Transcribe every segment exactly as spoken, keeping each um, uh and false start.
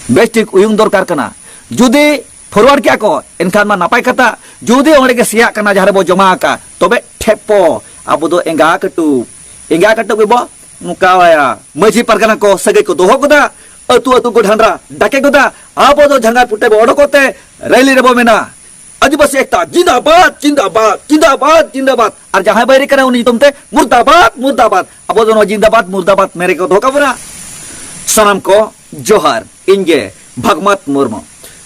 ᱵᱮᱥ ᱴᱷᱤᱠ ᱩᱭᱩᱝ ᱫᱚᱨᱠᱟᱨ ᱠᱟᱱᱟ᱾ ᱡᱩᱫᱤ forward ᱠᱮᱜᱼᱟ ᱠᱚ, ᱮᱱᱠᱷᱟᱱ ᱢᱟ ᱱᱟᱯᱟᱭ ᱠᱟᱛᱷᱟ᱾ ᱡᱩᱫᱤ ᱚᱸᱰᱮ ᱜᱮ ᱥᱮᱭᱟᱜ ᱠᱟᱱᱟ, ᱡᱟᱦᱟᱸ ᱨᱮᱵᱚ ᱡᱚᱢᱟ ᱟᱠᱟᱫ, ᱛᱚᱵᱮ ᱴᱷᱮᱯ ᱯᱚ, ᱟᱵᱚ ᱫᱚ ᱮᱸᱜᱟ ᱠᱟᱹᱴᱩᱵ, ᱮᱸᱜᱟ ᱠᱟᱹᱴᱩᱵ ᱜᱮᱵᱚ ᱱᱚᱝᱠᱟᱣᱟᱭᱟ᱾ ᱢᱟᱹᱡᱷᱤ ᱯᱟᱨᱜᱟᱱᱟ ᱠᱚ ᱥᱟᱹᱜᱟᱹᱭ ᱠᱚ ᱫᱚᱦᱚ ᱜᱚᱫᱟ, ᱟᱹᱛᱩ ᱟᱹᱛᱩ ᱠᱚ ᱰᱷᱟᱱᱰᱨᱟ ᱰᱟᱠᱮ ᱜᱚᱫᱟ, ᱟᱵᱚ ᱫᱚ ᱡᱷᱟᱸᱜᱟ ᱯᱩᱴᱮ ᱵᱚ ᱚᱰᱚᱠᱚᱜ ᱛᱮ ᱨᱮᱞᱤ ᱨᱮᱵᱚ ᱢᱮᱱᱟ, ᱟᱹᱫᱤᱵᱟᱹᱥᱤ ᱮᱠᱛᱟ ᱡᱤᱱᱫᱟᱵᱟᱫ, ᱡᱤᱱᱫᱟᱵᱟᱫ, ᱡᱤᱱᱫᱟᱵᱟᱫ, ᱡᱤᱱᱫᱟᱵᱟᱫ᱾ ᱟᱨ ᱡᱟᱦᱟᱸᱭ ᱵᱟᱭᱨᱤ ᱠᱟᱱᱟᱭ ᱩᱱᱤ ᱧᱩᱛᱩᱢ ᱛᱮ ᱢᱩᱨᱫᱟᱵᱟᱫ, ᱢᱩᱨᱫᱟᱵᱟᱫ᱾ ᱟᱵᱚ ᱫᱚ ᱱᱚᱣᱟ ᱡᱤᱱᱫᱟᱵᱟᱫ, ᱢᱩᱨᱫᱟᱵᱟᱫ ᱢᱮᱨᱮ ᱠᱚ ᱫᱚᱦᱚ ᱠᱟᱵᱚᱱᱟ᱾ ᱥᱟᱱᱟᱢ ᱠᱚ ᱡᱚᱦᱟᱨ, ᱤᱧ ᱜᱮ ᱵᱷᱟᱜᱽᱢᱟᱛ ᱢᱩᱨᱢᱩ᱾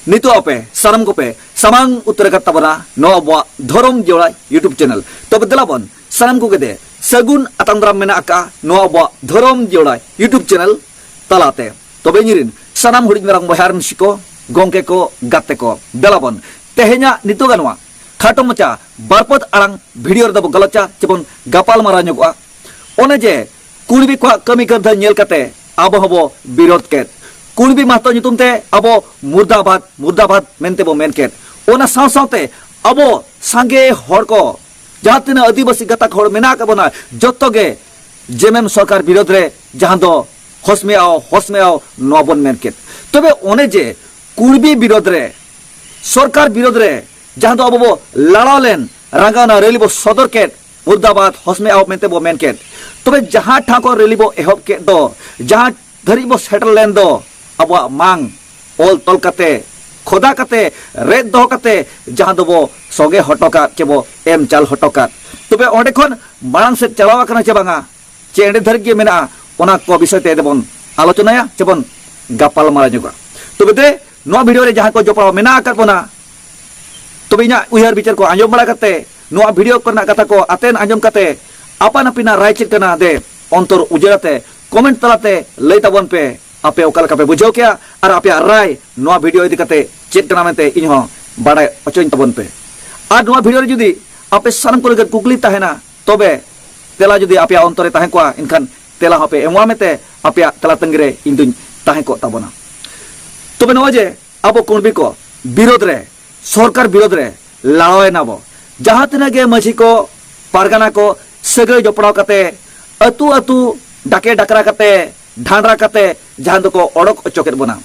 ᱱᱤᱛᱚᱜ ᱟᱯᱮ ᱥᱟᱱᱟᱢ ᱠᱚᱯᱮ ᱥᱟᱢᱟᱝ ᱩᱛᱟᱹᱨ ᱟᱠᱟᱫ ᱛᱟᱵᱚᱱᱟ ᱱᱚᱣᱟ ᱟᱵᱚᱣᱟᱜ ᱫᱷᱚᱨᱚᱢ ᱡᱚᱲᱟ YouTube channel᱾ ᱛᱚᱵᱮ ᱫᱮᱞᱟ ᱵᱚᱱ ᱥᱟᱱᱟᱢ ᱠᱚᱜᱮ ᱫᱮ ᱥᱟᱹᱜᱩᱱ ᱟᱛᱟᱝ ᱫᱟᱨᱟᱢ ᱢᱮᱱᱟᱜ ᱟᱠᱟᱫᱼᱟ ᱱᱚᱣᱟ ᱟᱵᱚᱣᱟᱜ ᱫᱷᱚᱨᱚᱢ ᱡᱚᱲᱟ YouTube channel ᱛᱟᱞᱟᱛᱮ᱾ ᱛᱚᱵᱮ ᱤᱧ ᱨᱤᱱ ᱥᱟᱱᱟᱢ ᱦᱩᱰᱤᱧ ᱢᱟᱨᱟᱝ ᱵᱚᱭᱦᱟ ᱢᱤᱥᱤ ᱠᱚ, ᱜᱚᱢᱠᱮ ᱠᱚ, ᱜᱟᱛᱮ ᱠᱚ, ᱫᱮᱞᱟ ᱵᱚᱱ ᱛᱮᱦᱮᱧᱟᱜ ᱱᱤᱛᱚᱜ ᱱᱚᱣᱟ ᱠᱷᱟᱴᱚ ᱢᱟᱪᱷᱟ ᱵᱟᱨᱯᱚᱫ ᱟᱲᱟᱝ video ᱨᱮᱫᱚ ᱵᱚ ᱜᱟᱞᱚᱪᱟ ᱪᱮᱵᱚᱱ ᱜᱟᱯᱟᱞ ᱢᱟᱨᱟᱣ ᱧᱚᱜᱚᱜᱼᱟ᱾ ᱚᱱᱮ ᱡᱮ ᱠᱩᱬᱵᱤ ᱠᱚᱣᱟᱜ ᱠᱟᱹᱢᱤ ᱠᱟᱹᱨᱫᱷᱟᱹ ᱧᱮᱞ ᱠᱟᱛᱮ ᱟᱵᱚ ᱦᱚᱸᱵᱚ ᱵᱤᱨᱳᱫᱷ ᱠᱮᱫ᱾ ᱠᱩᱬᱵᱤ ᱢᱟᱦᱛᱚ ᱧᱩᱛᱩᱢ ᱛᱮ ᱟᱵᱚ ᱢᱩᱨᱫᱟᱵᱟᱫ, ᱢᱩᱨᱫᱟᱵᱟᱫ ᱢᱮᱱᱛᱮ ᱵᱚ ᱢᱮᱱ ᱠᱮᱫ᱾ ᱚᱱᱟ ᱥᱟᱶ ᱥᱟᱶᱛᱮ ᱟᱵᱚ ᱥᱟᱸᱜᱮ ᱦᱚᱲ ᱠᱚ, ᱡᱟᱦᱟᱸ ᱛᱤᱱᱟᱹᱜ ᱟᱹᱫᱤᱵᱟᱹᱥᱤ ᱜᱟᱛᱟᱠ ᱦᱚᱲ ᱢᱮᱱᱟᱜ ᱟᱠᱟᱫ ᱵᱚᱱᱟ, ᱡᱚᱛᱚ ᱜᱮ ᱡᱮᱢᱮᱢ ᱥᱚᱨᱠᱟᱨ ᱵᱤᱨᱳᱫᱷ ᱨᱮ, ᱡᱟᱦᱟᱸ ᱫᱚ ᱦᱚᱥᱢᱮ ᱟᱣ, ᱦᱚᱥᱢᱮ ᱟᱣ ᱱᱚᱣᱟ ᱵᱚᱱ ᱢᱮᱱ ᱠᱮᱫ᱾ ᱛᱚᱵᱮ ᱚᱱᱮ ᱡᱮ ᱠᱩᱬᱵᱤ ᱵᱤᱨᱳᱫᱷ ᱨᱮ, ᱥᱚᱨᱠᱟᱨ ᱵᱤᱨᱳᱫᱷ ᱨᱮ ᱡᱟᱦᱟᱸ ᱫᱚ ᱟᱵᱚ ᱵᱚ ᱞᱟᱲᱟᱣ ᱞᱮᱱ, ᱨᱟᱸᱜᱟᱣᱱᱟ ᱨᱮᱞᱤ ᱵᱚ ᱥᱚᱫᱚᱨ ᱠᱮᱫ, ᱢᱩᱨᱫᱟᱵᱟᱫ ᱦᱚᱥᱢᱮ ᱟᱣ ᱢᱮᱱᱛᱮ ᱵᱚ ᱢᱮᱱ ᱠᱮᱫ᱾ ᱛᱚᱵᱮ ᱡᱟᱦᱟᱸ ᱴᱷᱟᱶ ᱠᱷᱚᱱ ᱨᱮᱞᱤ ᱵᱚ ᱮᱦᱚᱵ ᱠᱮᱫ ᱫᱚ, ᱡᱟᱦᱟᱸ ᱫᱷᱟᱹᱨᱤᱡ ᱵᱚ ᱥᱮᱴᱮᱨ ᱞᱮᱱ ᱫᱚ, ᱟᱵᱚᱣᱟᱜ ᱢᱟᱝ ᱚᱞ ᱛᱚᱞ ᱠᱟᱛᱮ, ᱠᱷᱚᱫᱟ ᱠᱟᱛᱮ, ᱨᱮᱫ ᱫᱚᱦᱚ ᱠᱟᱛᱮ ᱡᱟᱦᱟᱸ ᱫᱚᱵᱚ ᱥᱚᱸᱜᱮ ᱦᱚᱴᱚ ᱠᱟᱫ ᱪᱮ ᱵᱚ ᱮᱢ ᱪᱟᱞ ᱦᱚᱴᱚ ᱠᱟᱫ, ᱛᱚᱵᱮ ᱚᱸᱰᱮ ᱠᱷᱚᱱ ᱢᱟᱲᱟᱝ ᱥᱮᱫ ᱪᱟᱞᱟᱣ ᱟᱠᱟᱱᱟ ᱪᱮ ᱵᱟᱝᱟ, ᱪᱮ ᱮᱸᱰᱮ ᱫᱷᱟᱹᱨᱤᱡ ᱜᱮ ᱢᱮᱱᱟᱜᱼᱟ, ᱚᱱᱟ ᱠᱚ ᱵᱤᱥᱚᱭ ᱛᱮ ᱫᱮᱵᱚᱱ ᱟᱞᱳᱪᱚᱱᱟᱭᱟ ᱪᱮ ᱵᱚᱱ ᱜᱟᱯᱟᱞ ᱢᱟᱨᱟᱣ ᱧᱚᱜᱟ᱾ ᱛᱚᱵᱮ ᱫᱮ, ᱱᱚᱣᱟ video ᱨᱮ ᱡᱟᱦᱟᱸ ᱠᱚ ᱡᱚᱯᱲᱟᱣ ᱢᱮᱱᱟᱜ ᱟᱠᱟᱫ ᱵᱚᱱᱟ, ᱛᱚᱵᱮ ᱤᱧᱟᱹᱜ ᱩᱭᱦᱟᱹᱨ ᱵᱤᱪᱟᱹᱨ ᱠᱚ ᱟᱸᱡᱚᱢ ᱵᱟᱲᱟ ᱠᱟᱛᱮ, ᱱᱚᱣᱟ video ᱠᱚᱨᱮᱱᱟᱜ ᱠᱟᱛᱷᱟ ᱠᱚ ᱟᱛᱮᱱ ᱟᱸᱡᱚᱢ ᱠᱟᱛᱮ, ᱟᱯᱟᱱ ᱟᱹᱯᱤᱱᱟᱜ ᱨᱟᱭ ᱪᱮᱫ ᱠᱟᱱᱟ ᱫᱮ, ᱚᱱᱛᱚᱨ ᱩᱡᱟᱹᱲ ᱟᱛᱮ comment ᱛᱟᱞᱟᱛᱮ ᱞᱟᱹᱭ ᱛᱟᱵᱚᱱ ᱯᱮ, ᱟᱯᱮ ᱚᱠᱟ ᱞᱮᱠᱟ ᱯᱮ ᱵᱩᱡᱷᱟᱹᱣ ᱠᱮᱜᱼᱟ ᱟᱨ ᱟᱯᱮᱭᱟᱜ ᱨᱟᱭ ᱱᱚᱣᱟ video ᱤᱫᱤ ᱠᱟᱛᱮ ᱪᱮᱫ ᱠᱟᱱᱟ ᱢᱮᱱᱛᱮ ᱤᱧ ᱦᱚᱸ ᱵᱟᱲᱟᱭ ᱦᱚᱪᱚᱧ ᱛᱟᱵᱚᱱ ᱯᱮ᱾ ᱟᱨ ᱱᱚᱣᱟ video ᱨᱮ ᱡᱩᱫᱤ ᱟᱯᱮ ᱥᱟᱱᱟᱢ ᱠᱚ ᱞᱟᱹᱜᱤᱫ ᱠᱩᱠᱞᱤ ᱛᱟᱦᱮᱱᱟ, ᱛᱚᱵᱮ ᱛᱮᱞᱟ ᱡᱩᱫᱤ ᱟᱯᱮᱭᱟᱜ ᱚᱱᱛᱚᱨ ᱨᱮ ᱛᱟᱦᱮᱸ ᱠᱚᱜᱼᱟ, ᱮᱱᱠᱷᱟᱱ ᱛᱮᱞᱟ ᱦᱚᱸᱯᱮ ᱮᱢᱚᱜᱼᱟ ᱢᱮᱱᱛᱮ ᱟᱯᱮᱭᱟᱜ ᱛᱮᱞᱟ ᱛᱟᱺᱜᱤ ᱨᱮ ᱤᱧ ᱫᱩᱧ ᱛᱟᱦᱮᱸ ᱠᱚᱜ ᱛᱟᱵᱚᱱᱟ᱾ ᱛᱚᱵᱮ ᱱᱚᱜᱼᱚᱭ ᱡᱮ ᱟᱵᱚ ᱠᱩᱬᱵᱤ ᱠᱚ ᱵᱤᱨᱳᱫᱷ ᱨᱮ, ᱥᱚᱨᱠᱟᱨ ᱵᱤᱨᱳᱫᱷ ᱨᱮ ᱞᱟᱲᱟᱣ ᱮᱱᱟ ᱵᱚ, ᱡᱟᱦᱟᱸ ᱛᱤᱱᱟᱹᱜ ᱜᱮ ᱢᱟᱹᱡᱷᱤ ᱠᱚ, ᱯᱟᱨᱜᱟᱱᱟ ᱠᱚ ᱥᱟᱹᱜᱟᱹᱭ ᱡᱚᱯᱲᱟᱣ ᱠᱟᱛᱮ, ᱟᱹᱛᱩ ᱟᱹᱛᱩ ᱰᱟᱠᱮ ᱰᱟᱠᱨᱟ ᱠᱟᱛᱮ, ᱰᱷᱟᱸᱰᱨᱟ ᱠᱟᱛᱮ ᱡᱟᱦᱟᱸ ᱫᱚᱠᱚ ᱚᱰᱚᱠ ᱚᱪᱚ ᱠᱮᱫ ᱵᱚᱱᱟ᱾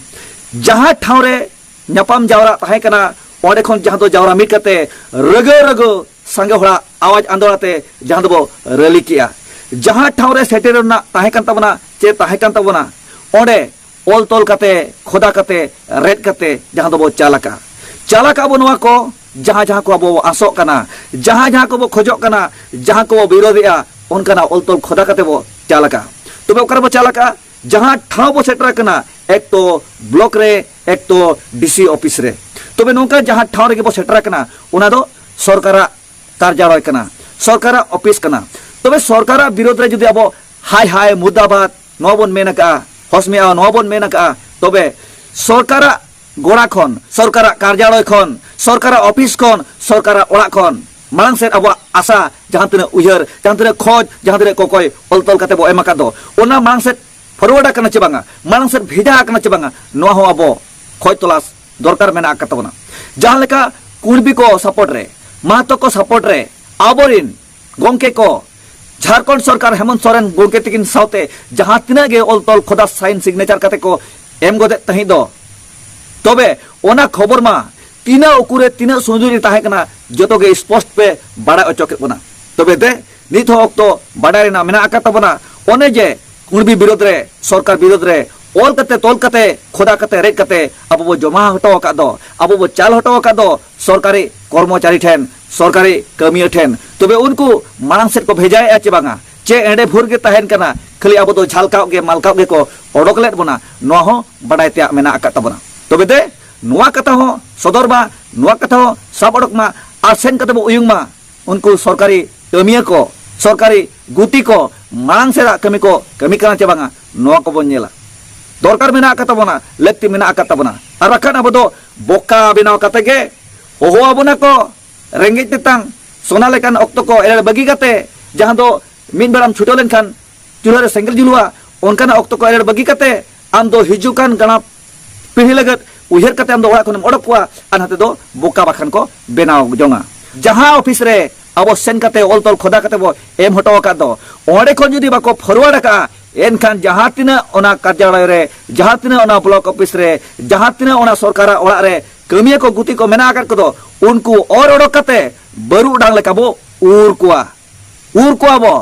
ᱡᱟᱦᱟᱸ ᱴᱷᱟᱶ ᱨᱮ ᱧᱟᱯᱟᱢ ᱡᱟᱣᱨᱟ ᱛᱟᱦᱮᱸ ᱠᱟᱱᱟ, ᱚᱸᱰᱮ ᱠᱷᱚᱱ ᱡᱟᱦᱟᱸ ᱫᱚ ᱡᱟᱣᱨᱟ ᱢᱤᱫ ᱠᱟᱛᱮ ᱨᱟᱹᱜᱟᱹ ᱨᱟᱹᱜᱟᱹ ᱥᱟᱸᱜᱮ ᱦᱚᱲᱟᱜ ᱟᱣᱟᱡ ᱟᱸᱫᱳᱲ ᱟᱛᱮ ᱡᱟᱦᱟᱸ ᱫᱚᱵᱚ ᱨᱮᱞᱤ ᱠᱮᱜᱼᱟ᱾ ᱡᱟᱦᱟᱸ ᱴᱷᱟᱶ ᱨᱮ ᱥᱮᱴᱮᱨ ᱨᱮᱱᱟᱜ ᱛᱟᱦᱮᱸ ᱠᱟᱱ ᱛᱟᱵᱚᱱᱟ, ᱪᱮ ᱛᱟᱦᱮᱸ ᱠᱟᱱ ᱛᱟᱵᱚᱱᱟ, ᱚᱸᱰᱮ ᱚᱞ ᱛᱚᱞ ᱠᱟᱛᱮ, ᱠᱷᱚᱫᱟ ᱠᱟᱛᱮ, ᱨᱮᱫ ᱠᱟᱛᱮ ᱡᱟᱦᱟᱸ ᱫᱚᱵᱚ ᱪᱟᱞ ᱟᱠᱟᱜᱼᱟ᱾ ᱪᱟᱞ ᱟᱠᱟᱜ ᱵᱚ ᱱᱚᱣᱟ ᱠᱚ, ᱡᱟᱦᱟᱸ ᱡᱟᱦᱟᱸ ᱠᱚ ᱟᱵᱚ ᱵᱚ ᱟᱥᱚᱜ ᱠᱟᱱᱟ, ᱡᱟᱦᱟᱸ ᱡᱟᱦᱟᱸ ᱠᱚᱵᱚ ᱠᱷᱚᱡᱚᱜ ᱠᱟᱱᱟ, ᱡᱟᱦᱟᱸ ᱠᱚᱵᱚ ᱵᱤᱨᱳᱫᱷᱮᱜᱼᱟ, ᱚᱱᱠᱟᱱᱟᱜ ᱚᱞ ᱛᱚᱞ ᱠᱷᱚᱫᱟ ᱠᱟᱛᱮ ᱵᱚ ᱪᱟᱞ ᱟᱠᱟᱜᱼᱟ᱾ ᱛᱚᱵᱮ ᱚᱠᱟ ᱨᱮᱵᱚ ᱪᱟᱞ ᱟᱠᱟᱜᱼᱟ? ᱡᱟᱦᱟᱸ ᱴᱷᱟᱶ ᱵᱚ ᱥᱮᱴᱮᱨ ᱟᱠᱟᱱᱟ, ᱮᱠ ᱛᱚ ᱵᱞᱚᱠ ᱨᱮ, ᱮᱠ ᱛᱚ ᱰᱤ ᱥᱤ ᱚᱯᱷᱤᱥ ᱨᱮ᱾ ᱛᱚᱵᱮ ᱱᱚᱝᱠᱟ ᱡᱟᱦᱟᱸ ᱴᱷᱟᱶ ᱨᱮᱜᱮ ᱵᱚ ᱥᱮᱴᱮᱨ ᱟᱠᱟᱱᱟ, ᱚᱱᱟ ᱫᱚ ᱥᱚᱨᱠᱟᱨᱟᱜ ᱠᱟᱨᱡᱟᱞᱚᱭ ᱠᱟᱱᱟ, ᱥᱚᱨᱠᱟᱨᱟᱜ ᱚᱯᱷᱤᱥ ᱠᱟᱱᱟ᱾ ᱛᱚᱵᱮ ᱥᱚᱨᱠᱟᱨᱟᱜ ᱵᱤᱨᱳᱫᱷ ᱨᱮ ᱡᱩᱫᱤ ᱟᱵᱚ ᱦᱟᱭ ᱦᱟᱭ ᱢᱩᱨᱫᱟᱵᱟᱫ ᱱᱚᱣᱟ ᱵᱚᱱ ᱢᱮᱱ ᱟᱠᱟᱜᱼᱟ, ᱦᱚᱥᱢᱮ ᱟᱣ ᱱᱚᱣᱟ ᱵᱚᱱ ᱢᱮᱱ ᱟᱠᱟᱜᱼᱟ, ᱛᱚᱵᱮ ᱥᱚᱨᱠᱟᱨᱟᱜ ᱜᱚᱲᱟ ᱠᱷᱚᱱ, ᱥᱚᱨᱠᱟᱨᱟᱜ ᱠᱟᱨᱡᱟᱞᱚᱭ ᱠᱷᱚᱱ, ᱥᱚᱨᱠᱟᱨᱟᱜ ᱚᱯᱷᱤᱥ ᱠᱷᱚᱱ, ᱥᱚᱨᱠᱟᱨᱟᱜ ᱚᱲᱟᱜ ᱠᱷᱚᱱ ᱢᱟᱲᱟᱝ ᱥᱮᱫ ᱟᱵᱚᱣᱟᱜ ᱟᱥᱟ, ᱡᱟᱦᱟᱸ ᱛᱤᱱᱟᱹᱜ ᱩᱭᱦᱟᱹᱨ, ᱡᱟᱦᱟᱸ ᱛᱤᱱᱟᱹᱜ ᱠᱷᱚᱡᱽ, ᱡᱟᱦᱟᱸ ᱛᱤᱱᱟᱹᱜ ᱠᱚᱠᱚᱭ ᱚᱞ ᱛᱚᱞ ᱠᱟᱛᱮ ᱵᱚ ᱮᱢ ᱟᱠᱟᱫ ᱫᱚ, ᱚᱱᱟ ᱢᱟᱲᱟᱝ ᱥᱮᱫ ᱯᱷᱚᱨᱣᱟᱨᱰ ᱟᱠᱟᱱᱟ ᱪᱮ ᱵᱟᱝᱟ, ᱢᱟᱲᱟᱝ ᱥᱮᱫ ᱵᱷᱮᱡᱟ ᱟᱠᱟᱱᱟ ᱪᱮ ᱵᱟᱝᱟ, ᱱᱚᱣᱟ ᱦᱚᱸ ᱟᱵᱚ ᱠᱷᱚᱡᱽ ᱛᱚᱞᱟᱥ ᱫᱚᱨᱠᱟᱨ ᱢᱮᱱᱟᱜ ᱟᱠᱟᱫ ᱛᱟᱵᱚᱱᱟ᱾ ᱡᱟᱦᱟᱸ ᱞᱮᱠᱟ ᱠᱩᱬᱵᱤ ᱠᱚ ᱥᱟᱯᱳᱨᱴ ᱨᱮ, ᱢᱟᱦᱟᱛᱚ ᱠᱚ ᱥᱟᱯᱳᱨᱴ ᱨᱮ, ᱟᱵᱚᱨᱤᱱ ᱜᱚᱢᱠᱮ ᱠᱚ, ᱡᱷᱟᱲᱠᱷᱚᱸᱰ ᱥᱚᱨᱠᱟᱨ ᱦᱮᱢᱚᱱᱛ ᱥᱚᱨᱮᱱ ᱜᱚᱢᱠᱮ ᱛᱟᱹᱠᱤᱱ ᱥᱟᱶᱛᱮ ᱡᱟᱦᱟᱸ ᱛᱤᱱᱟᱹᱜ ᱜᱮ ᱚᱞ ᱛᱚᱞ ᱠᱷᱚᱫᱟ ᱥᱟᱭᱤᱱ ᱥᱤᱜᱽᱱᱮᱪᱟᱨ ᱠᱟᱛᱮ ᱠᱚ ᱮᱢ ᱜᱚᱫᱮᱫ ᱛᱟᱦᱮᱸᱫ ᱫᱚ, ᱛᱚᱵᱮ ᱚᱱᱟ ᱠᱷᱚᱵᱚᱨ ᱢᱟ ᱛᱤᱱᱟᱹᱜ ᱩᱠᱩᱨᱮ ᱛᱤᱱᱟᱹᱜ ᱥᱩᱸᱡᱩᱨ ᱨᱮ ᱛᱟᱦᱮᱸ ᱠᱟᱱᱟ, ᱡᱚᱛᱚ ᱜᱮ ᱥᱯᱚᱥᱴ ᱯᱮ ᱵᱟᱲᱟᱭ ᱦᱚᱪᱚ ᱠᱮᱫ ᱵᱚᱱᱟ᱾ ᱛᱚᱵᱮ ᱫᱮ, ᱱᱤᱛ ᱦᱚᱸ ᱚᱠᱛᱚ ᱵᱟᱰᱟᱭ ᱨᱮᱱᱟᱜ ᱢᱮᱱᱟᱜ ᱟᱠᱟᱫ ᱛᱟᱵᱚᱱᱟ᱾ ᱚᱱᱮ ᱡᱮ ᱠᱩᱬᱵᱤ ᱵᱤᱨᱳᱫᱷ ᱨᱮ, ᱥᱚᱨᱠᱟᱨ ᱵᱤᱨᱳᱫᱷ ᱨᱮ ᱚᱞ ᱠᱟᱛᱮ, ᱛᱚᱞ ᱠᱟᱛᱮ, ᱠᱷᱚᱫᱟ ᱠᱟᱛᱮ, ᱨᱮᱫ ᱠᱟᱛᱮ ᱟᱵᱚ ᱵᱚ ᱡᱚᱢᱟ ᱦᱚᱴᱚ ᱟᱠᱟᱫ ᱫᱚ, ᱟᱵᱚ ᱵᱚ ᱪᱟᱞ ᱦᱚᱴᱚ ᱟᱠᱟᱫ ᱫᱚ ᱥᱚᱨᱠᱟᱨᱤ ᱠᱚᱨᱢᱚᱪᱟᱨᱤ ᱴᱷᱮᱱ, ᱥᱚᱨᱠᱟᱨᱤ ᱠᱟᱹᱢᱤᱭᱟᱹ ᱴᱷᱮᱱ, ᱛᱚᱵᱮ ᱩᱱᱠᱩ ᱢᱟᱲᱟᱝ ᱥᱮᱫ ᱠᱚ ᱵᱷᱮᱡᱟᱭᱮᱫᱼᱟ ᱪᱮ ᱵᱟᱝᱟ? ᱪᱮ ᱮᱸᱰᱮ ᱵᱷᱳᱨ ᱜᱮ ᱛᱟᱦᱮᱱ ᱠᱟᱱᱟ, ᱠᱷᱟᱹᱞᱤ ᱟᱵᱚ ᱫᱚ ᱡᱷᱟᱞᱠᱟᱣ ᱜᱮ ᱢᱟᱞᱠᱟᱣ ᱜᱮᱠᱚ ᱚᱰᱚᱠ ᱞᱮᱫ ᱵᱚᱱᱟ? ᱱᱚᱣᱟ ᱦᱚᱸ ᱵᱟᱰᱟᱭ ᱛᱮᱭᱟᱜ ᱢᱮᱱᱟᱜ ᱟᱠᱟᱫ ᱛᱟᱵᱚᱱᱟ᱾ ᱛᱚᱵᱮ ᱫᱮ, ᱱᱚᱣᱟ ᱠᱟᱛᱷᱟ ᱦᱚᱸ ᱥᱚᱫᱚᱨ ᱢᱟ, ᱱᱚᱣᱟ ᱠᱟᱛᱷᱟ ᱦᱚᱸ ᱥᱟᱵ ᱚᱰᱚᱠ ᱢᱟ, ᱟᱨ ᱥᱮᱱ ᱠᱟᱛᱮ ᱵᱚ ᱩᱭᱩᱝ ᱢᱟ᱾ ᱩᱱᱠᱩ ᱥᱚᱨᱠᱟᱨᱤ ᱠᱟᱹᱢᱤᱭᱟᱹ ᱠᱚ, ᱥᱚᱨᱠᱟᱨᱤ ᱜᱩᱛᱤ ᱠᱚ ᱢᱟᱲᱟᱝ ᱥᱮᱫᱟᱜ ᱠᱟᱹᱢᱤ ᱠᱚ ᱠᱟᱹᱢᱤ ᱠᱟᱱᱟ ᱪᱮ ᱵᱟᱝᱟ, ᱱᱚᱣᱟ ᱠᱚᱵᱚᱱ ᱧᱮᱞᱟ᱾ ᱫᱚᱨᱠᱟᱨ ᱢᱮᱱᱟᱜ ᱟᱠᱟᱫ ᱛᱟᱵᱚᱱᱟ, ᱞᱟᱹᱠᱛᱤ ᱢᱮᱱᱟᱜ ᱟᱠᱟᱫ ᱛᱟᱵᱚᱱᱟ᱾ ᱟᱨ ᱵᱟᱠᱷᱟᱱ ᱟᱵᱚ ᱫᱚ ᱵᱚᱠᱟ ᱵᱮᱱᱟᱣ ᱠᱟᱛᱮ ᱜᱮ ᱦᱚᱦᱚ ᱟᱵᱚᱱᱟ ᱠᱚ, ᱨᱮᱸᱜᱮᱡ ᱛᱮᱛᱟᱝ ᱥᱚᱱᱟ ᱞᱮᱠᱟᱱ ᱚᱠᱛᱚ ᱠᱚ ᱮᱲᱮ ᱵᱟᱹᱜᱤ ᱠᱟᱛᱮ, ᱡᱟᱦᱟᱸ ᱫᱚ ᱢᱤᱫ ᱵᱮᱲᱟᱢ ᱪᱷᱩᱴᱟᱹᱣ ᱞᱮᱱᱠᱷᱟᱱ ᱪᱩᱞᱦᱟᱹ ᱨᱮ ᱥᱮᱸᱜᱮᱞ ᱡᱩᱞᱩᱜᱼᱟ, ᱚᱱᱠᱟᱱᱟᱜ ᱚᱠᱛᱚ ᱠᱚ ᱮᱲᱮ ᱵᱟᱹᱜᱤ ᱠᱟᱛᱮ ᱟᱢ ᱫᱚ ᱦᱤᱡᱩᱜ ᱠᱟᱱ ᱜᱟᱬᱟ ᱯᱤᱲᱦᱤ ᱞᱟᱹᱜᱤᱫ ᱩᱭᱦᱟᱹᱨ ᱠᱟᱛᱮ ᱟᱢ ᱫᱚ ᱚᱲᱟᱜ ᱠᱷᱚᱱᱮᱢ ᱚᱰᱚᱠ ᱠᱚᱣᱟ, ᱟᱨ ᱱᱟᱛᱮ ᱫᱚ ᱵᱚᱠᱟ ᱵᱟᱠᱷᱟᱱ ᱠᱚ ᱵᱮᱱᱟᱣ ᱡᱚᱝᱟ᱾ ᱡᱟᱦᱟᱸ ᱚᱯᱷᱤᱥ ᱨᱮ ᱟᱵᱚ ᱥᱮᱱ ᱠᱟᱛᱮ ᱚᱞ ᱛᱚᱞ ᱠᱷᱚᱫᱟ ᱠᱟᱛᱮ ᱵᱚ ᱮᱢ ᱦᱚᱴᱚ ᱟᱠᱟᱫ ᱫᱚ, ᱚᱸᱰᱮ ᱠᱷᱚᱱ ᱡᱩᱫᱤ ᱵᱟᱠᱚ ᱯᱷᱚᱨᱣᱟᱨᱰ ᱟᱠᱟᱫᱼᱟ, ᱮᱱᱠᱷᱟᱱ ᱡᱟᱦᱟᱸ ᱛᱤᱱᱟᱹᱜ ᱚᱱᱟ ᱠᱟᱨᱡᱟᱞᱚᱭ ᱨᱮ, ᱡᱟᱦᱟᱸ ᱛᱤᱱᱟᱹᱜ ᱚᱱᱟ ᱵᱞᱚᱠ ᱚᱯᱷᱤᱥ ᱨᱮ, ᱡᱟᱦᱟᱸ ᱛᱤᱱᱟᱹᱜ ᱚᱱᱟ ᱥᱚᱨᱠᱟᱨᱟᱜ ᱚᱲᱟᱜ ᱨᱮ ᱠᱟᱹᱢᱤᱭᱟᱹ ᱠᱚ ᱜᱩᱛᱤ ᱠᱚ ᱢᱮᱱᱟᱜ ᱟᱠᱟᱫ ᱠᱚᱫᱚ, ᱩᱱᱠᱩ ᱚᱨ ᱚᱰᱚᱠ ᱠᱟᱛᱮ ᱵᱟᱹᱨᱩ ᱰᱟᱝ ᱞᱮᱠᱟ ᱵᱚ ᱩᱨ ᱠᱚᱣᱟ᱾ ᱩᱨ ᱠᱚᱣᱟ ᱵᱚ᱾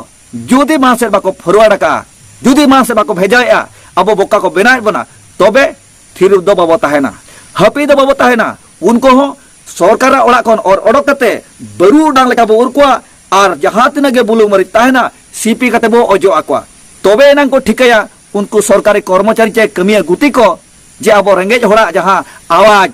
ᱡᱩᱫᱤ ᱢᱟᱲᱟᱝ ᱥᱮᱫ ᱵᱟᱠᱚ ᱯᱷᱚᱨᱣᱟᱨᱰ ᱟᱠᱟᱜᱼᱟ, ᱡᱩᱫᱤ ᱢᱟᱲᱟᱝ ᱥᱮᱫ ᱵᱟᱠᱚ ᱵᱷᱮᱡᱟᱭᱮᱫᱼᱟ, ᱟᱵᱚ ᱵᱚᱠᱟ ᱠᱚ ᱵᱮᱱᱟᱣᱮᱫ ᱵᱚᱱᱟ, ᱛᱚᱵᱮ ᱛᱷᱤᱨ ᱫᱚ ᱵᱟᱵᱚ ᱛᱟᱦᱮᱱᱟ, ᱦᱟᱹᱯᱤᱫ ᱫᱚ ᱵᱟᱵᱚ ᱛᱟᱦᱮᱱᱟ᱾ ᱩᱱᱠᱩ ᱦᱚᱸ ᱥᱚᱨᱠᱟᱨᱟᱜ ᱚᱲᱟᱜ ᱠᱷᱚᱱ ᱚᱨ ᱚᱰᱚᱠ ᱠᱟᱛᱮ ᱵᱟᱹᱨᱩ ᱰᱟᱝ ᱞᱮᱠᱟ ᱵᱚ ᱩᱨ ᱠᱚᱣᱟ, ᱟᱨ ᱡᱟᱦᱟᱸ ᱛᱤᱱᱟᱹᱜ ᱜᱮ ᱵᱩᱞᱩᱝ ᱢᱟᱹᱨᱤᱪ ᱛᱟᱦᱮᱱᱟ, ᱥᱤᱯᱤ ᱠᱟᱛᱮ ᱵᱚ ᱚᱡᱚᱜ ᱟᱠᱚᱣᱟ᱾ ᱛᱚᱵᱮ ᱮᱱᱟᱝ ᱠᱚ ᱴᱷᱤᱠᱟᱹᱭᱟ ᱩᱱᱠᱩ ᱥᱚᱨᱠᱟᱨᱤ ᱠᱚᱨᱢᱚᱪᱟᱨᱤ ᱪᱮ ᱠᱟᱹᱢᱤᱭᱟᱹ ᱜᱩᱛᱤ ᱠᱚ, ᱡᱮ ᱟᱵᱚ ᱨᱮᱸᱜᱮᱡ ᱦᱚᱲᱟᱜ ᱡᱟᱦᱟᱸ ᱟᱣᱟᱡᱽ,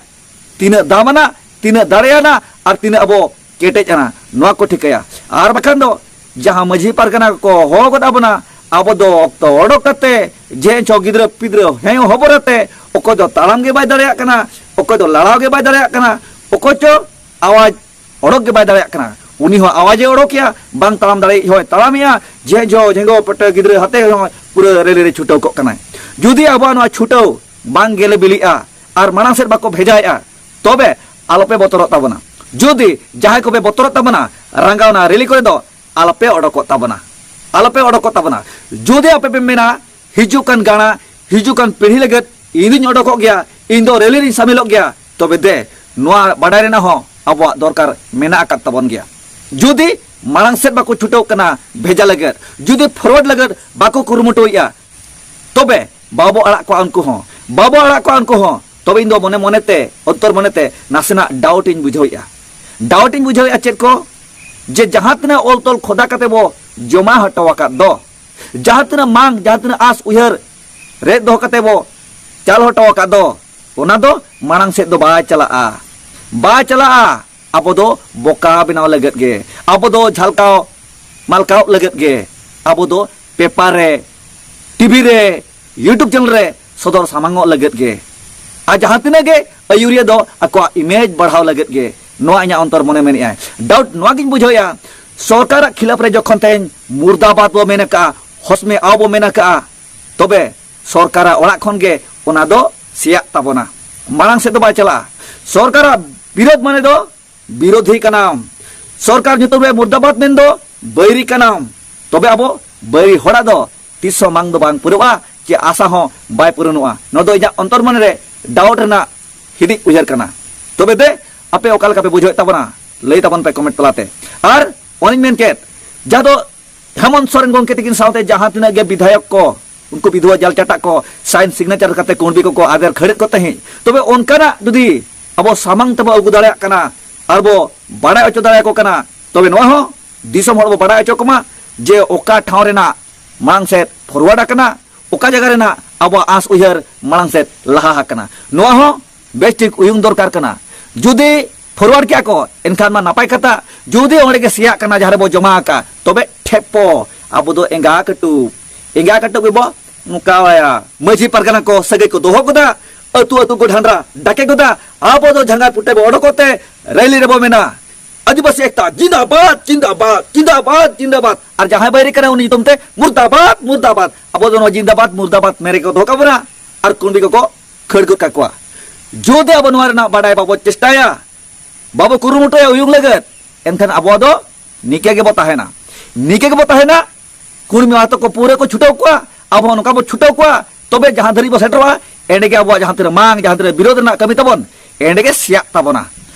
ᱛᱤᱱᱟᱹᱜ ᱫᱟᱢ ᱟᱱᱟ, ᱛᱤᱱᱟᱹᱜ ᱫᱟᱲᱮᱭᱟᱱᱟ, ᱟᱨ ᱛᱤᱱᱟᱹᱜ ᱟᱵᱚ ᱠᱮᱴᱮᱡ ᱟᱱᱟ, ᱱᱚᱣᱟ ᱠᱚ ᱴᱷᱤᱠᱟᱹᱭᱟ᱾ ᱟᱨ ᱵᱟᱠᱷᱟᱱ ᱫᱚ ᱡᱟᱦᱟᱸ ᱢᱟᱹᱡᱷᱤ ᱯᱟᱨᱜᱟᱱᱟ ᱠᱚ ᱦᱚᱦᱚ ᱜᱚᱫ ᱟᱵᱚᱱᱟ, ᱟᱵᱚ ᱫᱚ ᱚᱠᱛᱚ ᱚᱰᱚᱠ ᱠᱟᱛᱮ ᱡᱮ ᱪᱚ ᱜᱤᱫᱽᱨᱟᱹ ᱯᱤᱫᱽᱨᱟᱹ ᱦᱮᱸ ᱦᱚᱵᱚᱨ ᱟᱛᱮ, ᱚᱠᱚᱭ ᱫᱚ ᱛᱟᱲᱟᱢ ᱜᱮ ᱵᱟᱭ ᱫᱟᱲᱮᱭᱟᱜ ᱠᱟᱱᱟ, ᱚᱠᱚᱭ ᱫᱚ ᱞᱟᱲᱟᱣ ᱜᱮ ᱵᱟᱭ ᱫᱟᱲᱮᱭᱟᱜ ᱠᱟᱱᱟ, ᱚᱠᱚᱭ ᱪᱚ ᱟᱣᱟᱡᱽ ᱚᱰᱚᱠ ᱜᱮ ᱵᱟᱭ ᱫᱟᱲᱮᱭᱟᱜ ᱠᱟᱱᱟ, ᱩᱱᱤ ᱦᱚᱸ ᱟᱣᱟᱡᱮ ᱚᱰᱚᱠᱮᱜᱼᱟ, ᱵᱟᱝ ᱛᱟᱲᱟᱢ ᱫᱟᱲᱮᱭᱤᱡ ᱦᱚᱸᱭ ᱛᱟᱲᱟᱢᱮᱜᱼᱟ, ᱡᱷᱮᱸ ᱡᱷᱚ ᱡᱷᱮᱸᱜᱚ ᱯᱮᱴᱮ ᱜᱤᱫᱽᱨᱟᱹ ᱟᱛᱮ ᱦᱚᱸ ᱯᱩᱨᱟᱹ ᱨᱮᱞᱤ ᱨᱮ ᱪᱷᱩᱴᱟᱹᱣ ᱠᱚᱜ ᱠᱟᱱᱟᱭ᱾ ᱡᱩᱫᱤ ᱟᱵᱚᱣᱟᱜ ᱱᱚᱣᱟ ᱪᱷᱩᱴᱟᱹᱣ ᱵᱟᱝ ᱜᱮᱞᱮ ᱵᱤᱞᱤᱜᱼᱟ ᱟᱨ ᱢᱟᱲᱟᱝ ᱥᱮᱫ ᱵᱟᱠᱚ ᱵᱷᱮᱡᱟᱭᱮᱜᱼᱟ, ᱛᱚᱵᱮ ᱟᱞᱚᱯᱮ ᱵᱚᱛᱚᱨᱚᱜ ᱛᱟᱵᱚᱱᱟ᱾ ᱡᱩᱫᱤ ᱡᱟᱦᱟᱸᱭ ᱠᱚᱯᱮ ᱵᱚᱛᱚᱨᱚᱜ ᱛᱟᱵᱚᱱᱟ ᱨᱟᱸᱜᱟᱣᱱᱟ ᱨᱮᱞᱤ ᱠᱚᱨᱮ ᱫᱚ, ᱟᱞᱚᱯᱮ ᱚᱰᱚᱠᱚᱜ ᱛᱟᱵᱚᱱᱟ, ᱟᱞᱚᱯᱮ ᱚᱰᱚᱠᱚᱜ ᱛᱟᱵᱚᱱᱟ᱾ ᱡᱩᱫᱤ ᱟᱯᱮ ᱯᱮ ᱢᱮᱱᱟ, ᱦᱤᱡᱩᱜ ᱠᱟᱱ ᱜᱟᱬᱟ, ᱦᱤᱡᱩᱜ ᱠᱟᱱ ᱯᱤᱲᱦᱤ ᱞᱟᱹᱜᱤᱫ ᱤᱧ ᱫᱩᱧ ᱚᱰᱚᱠᱚᱜ ᱜᱮᱭᱟ, ᱤᱧ ᱫᱚ ᱨᱮᱞᱤ ᱨᱤᱧ ᱥᱟᱢᱤᱞᱚᱜ ᱜᱮᱭᱟ, ᱛᱚᱵᱮ ᱫᱮ, ᱱᱚᱣᱟ ᱵᱟᱰᱟᱭ ᱨᱮᱱᱟᱜ ᱦᱚᱸ ᱟᱵᱚᱣᱟᱜ ᱫᱚᱨᱠᱟᱨ ᱢᱮᱱᱟᱜ ᱟᱠᱟᱫ ᱛᱟᱵᱚᱱ ᱜᱮᱭᱟ᱾ ᱡᱩᱫᱤ ᱢᱟᱲᱟᱝ ᱥᱮᱫ ᱵᱟᱠᱚ ᱪᱷᱩᱴᱟᱹᱣ ᱠᱟᱱᱟ ᱵᱷᱮᱡᱟ ᱞᱟᱹᱜᱤᱫ, ᱡᱩᱫᱤ ᱯᱷᱚᱨᱣᱟᱨᱰ ᱞᱟᱹᱜᱤᱫ ᱵᱟᱠᱚ ᱠᱩᱨᱩᱢᱩᱴᱩᱭᱮᱫᱼᱟ, ᱛᱚᱵᱮ ᱵᱟᱵᱚ ᱟᱲᱟᱜ ᱠᱚᱣᱟ ᱩᱱᱠᱩ ᱦᱚᱸ, ᱵᱟᱵᱚ ᱟᱲᱟᱜ ᱠᱚᱣᱟ ᱩᱱᱠᱩ ᱦᱚᱸ᱾ ᱛᱚᱵᱮ ᱤᱧ ᱫᱚ ᱢᱚᱱᱮ ᱢᱚᱱᱮᱛᱮ, ᱚᱱᱛᱚᱨ ᱢᱚᱱᱮᱛᱮ ᱱᱟᱥᱮᱱᱟᱜ ᱰᱟᱣᱩᱴ ᱤᱧ ᱵᱩᱡᱷᱟᱹᱣᱮᱫᱼᱟ᱾ ᱰᱟᱣᱩᱴ ᱤᱧ ᱵᱩᱡᱷᱟᱹᱣᱮᱫᱼᱟ ᱪᱮᱫ ᱠᱚ, ᱡᱮ ᱡᱟᱦᱟᱸ ᱛᱤᱱᱟᱹᱜ ᱚᱞ ᱛᱚᱞ ᱠᱷᱚᱫᱟ ᱠᱟᱛᱮ ᱵᱚ ᱡᱚᱢᱟ ᱦᱚᱴᱚ ᱟᱠᱟᱫ ᱫᱚ, ᱡᱟᱦᱟᱸ ᱛᱤᱱᱟᱹᱜ ᱢᱟᱝ, ᱡᱟᱦᱟᱸ ᱛᱤᱱᱟᱹᱜ ᱟᱸᱥ ᱩᱭᱦᱟᱹᱨ ᱨᱮᱫ ᱫᱚᱦᱚ ᱠᱟᱛᱮ ᱵᱚ ᱪᱟᱞ ᱦᱚᱴᱚ ᱟᱠᱟᱫ ᱫᱚ, ᱚᱱᱟ ᱫᱚ ᱢᱟᱲᱟᱝ ᱥᱮᱫ ᱫᱚ ᱵᱟᱭ ᱪᱟᱞᱟᱜᱼᱟ, ᱵᱟᱭ ᱪᱟᱞᱟᱜᱼᱟ᱾ ᱟᱵᱚ ᱫᱚ ᱵᱚᱠᱟ ᱵᱮᱱᱟᱣ ᱞᱟᱹᱜᱤᱫ ᱜᱮ, ᱟᱵᱚ ᱫᱚ ᱡᱷᱟᱞᱠᱟᱣ ᱢᱟᱞᱠᱟᱣ ᱞᱟᱹᱜᱤᱫ ᱜᱮ, ᱟᱵᱚ ᱫᱚ ᱯᱮᱯᱟᱨ ᱨᱮ, ᱴᱤᱵᱷᱤ ᱨᱮ, YouTube ᱪᱮᱱᱮᱞ ᱨᱮ ᱥᱚᱫᱚᱨ ᱥᱟᱢᱟᱝᱚᱜ ᱞᱟᱹᱜᱤᱫ ᱜᱮ᱾ ᱟᱨ ᱡᱟᱦᱟᱸ ᱛᱤᱱᱟᱹᱜ ᱜᱮ ᱟᱹᱭᱩᱨᱤᱭᱟᱹ ᱫᱚ ᱟᱠᱚᱣᱟᱜ ᱤᱢᱮᱡᱽ ᱵᱟᱲᱦᱟᱣ ᱞᱟᱹᱜᱤᱫ ᱜᱮ᱾ ᱱᱚᱣᱟ ᱤᱧᱟᱹᱜ ᱚᱱᱛᱚᱨ ᱢᱚᱱᱮ ᱢᱮᱱᱮᱫᱼᱟᱭ᱾ ᱰᱟᱣᱩᱴ ᱱᱚᱣᱟ ᱜᱤᱧ ᱵᱩᱡᱷᱟᱹᱣᱮᱫᱼᱟ, ᱥᱚᱨᱠᱟᱨᱟᱜ ᱠᱷᱤᱞᱟᱯ ᱨᱮ ᱡᱚᱠᱷᱚᱱ ᱛᱮᱦᱮᱧ ᱢᱩᱨᱫᱟᱵᱟᱫ ᱵᱚ ᱢᱮᱱ ᱟᱠᱟᱫᱼᱟ, ᱦᱚᱥᱢᱮ ᱟᱣ ᱵᱚ ᱢᱮᱱ ᱟᱠᱟᱫᱼᱟ, ᱛᱚᱵᱮ ᱥᱚᱨᱠᱟᱨᱟᱜ ᱚᱲᱟᱜ ᱠᱷᱚᱱ ᱜᱮ ᱚᱱᱟ ᱫᱚ ᱥᱮᱭᱟᱜ ᱛᱟᱵᱚᱱᱟ, ᱢᱟᱲᱟᱝ ᱥᱮᱫ ᱫᱚ ᱵᱟᱭ ᱪᱟᱞᱟᱜᱼᱟ᱾ ᱥᱚᱨᱠᱟᱨᱟᱜ ᱵᱤᱨᱳᱫᱷ ᱢᱟᱱᱮ ᱫᱚ ᱵᱤᱨᱳᱫᱷᱤ ᱠᱟᱱᱟᱢ᱾ ᱥᱚᱨᱠᱟᱨ ᱧᱩᱛᱩᱢ ᱨᱮ ᱢᱩᱨᱫᱟᱵᱟᱫ ᱢᱮᱱ ᱫᱚ ᱵᱟᱹᱭᱨᱤ ᱠᱟᱱᱟᱢ᱾ ᱛᱚᱵᱮ ᱟᱵᱚ ᱵᱟᱹᱭᱨᱤ ᱦᱚᱲᱟᱜ ᱫᱚ ᱛᱤᱥ ᱦᱚᱸ ᱢᱟᱝ ᱫᱚ ᱵᱟᱝ ᱯᱩᱨᱟᱹᱜᱼᱟ, ᱪᱮ ᱟᱥᱟ ᱦᱚᱸ ᱵᱟᱭ ᱯᱩᱨᱚᱱᱚᱜᱼᱟ᱾ ᱱᱚᱣᱟ ᱫᱚ ᱤᱧᱟᱹᱜ ᱚᱱᱛᱚᱨ ᱢᱚᱱᱮ ᱨᱮ ᱰᱟᱣᱩᱴ ᱨᱮᱱᱟᱜ ᱦᱤᱫᱤᱡ ᱩᱭᱦᱟᱹᱨ ᱠᱟᱱᱟ᱾ ᱛᱚᱵᱮ ᱫᱮ, ᱟᱯᱮ ᱚᱠᱟ ᱞᱮᱠᱟ ᱯᱮ ᱵᱩᱡᱷᱟᱹᱣᱮᱫ ᱛᱟᱵᱚᱱᱟ? ᱞᱟᱹᱭ ᱛᱟᱵᱚᱱ ᱯᱮ ᱠᱚᱢᱮᱱᱴ ᱛᱟᱞᱟᱛᱮ᱾ ᱟᱨ ᱚᱱᱮᱧ ᱢᱮᱱ ᱠᱮᱫ, ᱡᱟᱦᱟᱸ ᱫᱚ ᱦᱮᱢᱚᱱᱛ ᱥᱚᱨᱮᱱ ᱜᱚᱢᱠᱮ ᱛᱤᱠᱤᱱ ᱥᱟᱶᱛᱮ ᱡᱟᱦᱟᱸ ᱛᱤᱱᱟᱹᱜ ᱜᱮ ᱵᱤᱫᱷᱟᱭᱚᱠ ᱠᱚ, ᱩᱱᱠᱩ ᱵᱤᱫᱷᱩᱣᱟᱹ ᱡᱟᱞ ᱪᱟᱴᱟᱜ ᱠᱚ ᱥᱟᱭᱤᱱ ᱥᱤᱜᱽᱱᱮᱪᱟᱨ ᱠᱟᱛᱮ ᱠᱩᱬᱵᱤ ᱠᱚᱠᱚ ᱟᱫᱮᱨ ᱠᱷᱟᱹᱲᱮᱫ ᱠᱚ ᱛᱟᱦᱮᱸᱫ, ᱛᱚᱵᱮ ᱚᱱᱠᱟᱱᱟᱜ ᱡᱩᱫᱤ ᱟᱵᱚ ᱥᱟᱢᱟᱝ ᱛᱮᱵᱚ ᱟᱹᱜᱩ ᱫᱟᱲᱮᱭᱟᱜ ᱠᱟᱱᱟ ᱟᱨ ᱵᱚ ᱵᱟᱲᱟᱭ ᱦᱚᱪᱚ ᱫᱟᱲᱮᱭᱟᱠᱚ ᱠᱟᱱᱟ, ᱛᱚᱵᱮ ᱱᱚᱣᱟ ᱦᱚᱸ ᱫᱤᱥᱚᱢ ᱦᱚᱲ ᱵᱚ ᱵᱟᱲᱟᱭ ᱦᱚᱪᱚ ᱠᱚᱢᱟ ᱡᱮ ᱚᱠᱟ ᱴᱷᱟᱶ ᱨᱮᱱᱟᱜ ᱢᱟᱲᱟᱝ ᱥᱮᱫ ᱯᱷᱚᱨᱣᱟᱨᱰ ᱟᱠᱟᱱᱟ, ᱚᱠᱟ ᱡᱟᱭᱜᱟ ᱨᱮᱱᱟᱜ ᱟᱵᱚᱣᱟᱜ ᱟᱸᱥ ᱩᱭᱦᱟᱹᱨ ᱢᱟᱲᱟᱝ ᱥᱮᱫ ᱞᱟᱦᱟ ᱟᱠᱟᱱᱟ, ᱱᱚᱣᱟ ᱦᱚᱸ ᱵᱮᱥ ᱴᱷᱤᱠ ᱩᱭᱩᱝ ᱫᱚᱨᱠᱟᱨ ᱠᱟᱱᱟ᱾ ᱡᱩᱫᱤ ᱯᱷᱚᱨᱣᱟᱨᱰ ᱠᱮᱜᱼᱟ ᱠᱚ, ᱮᱱᱠᱷᱟᱱ ᱢᱟ ᱱᱟᱯᱟᱭ ᱠᱟᱛᱷᱟ᱾ ᱡᱩᱫᱤ ᱚᱸᱰᱮ ᱜᱮ ᱥᱮᱭᱟᱜ ᱠᱟᱱᱟ ᱡᱟᱦᱟᱸ ᱨᱮᱵᱚ ᱡᱚᱢᱟ ᱟᱠᱟᱫ, ᱛᱚᱵᱮ ᱴᱷᱮᱯ ᱯᱚ, ᱟᱵᱚ ᱫᱚ ᱮᱸᱜᱟ ᱠᱟᱹᱴᱩᱵ, ᱮᱸᱜᱟ ᱠᱟᱹᱴᱩᱵ ᱜᱮᱵᱚ ᱱᱚᱝᱠᱟᱣᱟᱭᱟ᱾ ᱢᱟᱹᱡᱷᱤ ᱯᱟᱨᱜᱟᱱᱟ ᱠᱚ ᱥᱟᱹᱜᱟᱹᱭ ᱠᱚ ᱫᱚᱦᱚ ᱠᱮᱫᱟ, ᱟᱹᱛᱩ ᱟᱹᱛᱩ ᱠᱚ ᱰᱷᱟᱱᱰᱨᱟ ᱰᱟᱠᱮ ᱜᱚᱫᱟ, ᱟᱵᱚ ᱫᱚ ᱡᱷᱟᱸᱜᱟ ᱯᱩᱴᱟᱹ ᱵᱚ ᱚᱰᱚᱠᱚᱜ ᱛᱮ ᱨᱮᱞᱤ ᱨᱮᱵᱚ ᱢᱮᱱᱟ, ᱟᱹᱫᱤᱵᱟᱹᱥᱤ ᱮᱠᱛᱟ ᱡᱤᱱᱫᱟᱵᱟᱫ, ᱡᱤᱱᱫᱟᱵᱟᱫ, ᱡᱤᱱᱫᱟᱵᱟᱫ, ᱡᱤᱱᱫᱟᱵᱟᱫ᱾ ᱟᱨ ᱡᱟᱦᱟᱸᱭ ᱵᱟᱭᱨᱤ ᱠᱟᱱᱟᱭ ᱩᱱᱤ ᱧᱩᱛᱩᱢ ᱛᱮ ᱢᱩᱨᱫᱟᱵᱟᱫ, ᱢᱩᱨᱫᱟᱵᱟᱫ᱾ ᱟᱵᱚ ᱫᱚ ᱱᱚᱣᱟ ᱡᱤᱱᱫᱟᱵᱟᱫ, ᱢᱩᱨᱫᱟᱵᱟᱫ ᱢᱮᱨᱮ ᱠᱚ ᱫᱚᱦᱚ ᱠᱟᱵᱚᱱᱟ ᱟᱨ ᱠᱩᱬᱵᱤ ᱠᱚᱠᱚ ᱠᱷᱟᱹᱲ ᱜᱚᱫ ᱠᱟᱠᱚᱣᱟ᱾ ᱡᱩᱫᱤ ᱟᱵᱚ ᱱᱚᱣᱟ ᱨᱮᱱᱟᱜ ᱵᱟᱰᱟᱭ ᱵᱟᱵᱚ ᱪᱮᱥᱴᱟᱭᱟ, ᱵᱟᱵᱚ ᱠᱩᱨᱩᱢᱩᱴᱩᱭᱟ ᱩᱭᱩᱝ ᱞᱟᱹᱜᱤᱫ, ᱮᱱᱠᱷᱟᱱ ᱟᱵᱚ ᱫᱚ ᱱᱤᱠᱟᱹ ᱜᱮᱵᱚ ᱛᱟᱦᱮᱱᱟ, ᱱᱤᱠᱟᱹ ᱜᱮᱵᱚ ᱛᱟᱦᱮᱱᱟ᱾ ᱠᱩᱲᱢᱤ ᱢᱟᱦᱟᱛᱚ ᱠᱚ ᱯᱩᱨᱟᱹ ᱠᱚ ᱪᱷᱩᱴᱟᱹᱣ ᱠᱚᱣᱟ, ᱟᱵᱚ ᱦᱚᱸ ᱱᱚᱝᱠᱟ ᱵᱚ ᱪᱷᱩᱴᱟᱹᱣ ᱠᱚᱣᱟ, ᱛᱚᱵᱮ ᱡᱟᱦᱟᱸ ᱫᱷᱟᱹᱨᱤᱡ ᱵᱚ ᱥᱮᱴᱮᱨᱚᱜᱼᱟ, ᱮᱸᱰᱮ ᱜᱮ ᱟᱵᱚᱣᱟᱜ ᱡᱟᱦᱟᱸ ᱛᱤᱱᱟᱹᱜ ᱢᱟᱝ, ᱡᱟᱦᱟᱸ ᱛᱤᱱᱟᱹᱜ ᱵᱤᱨᱳᱫᱷ ᱨᱮᱱᱟᱜ ᱠᱟᱹᱢᱤ ᱛᱟᱵᱚᱱ, ᱮᱸᱰᱮ ᱜᱮ ᱥᱮᱭᱟᱜ ᱛᱟᱵᱚᱱᱟ᱾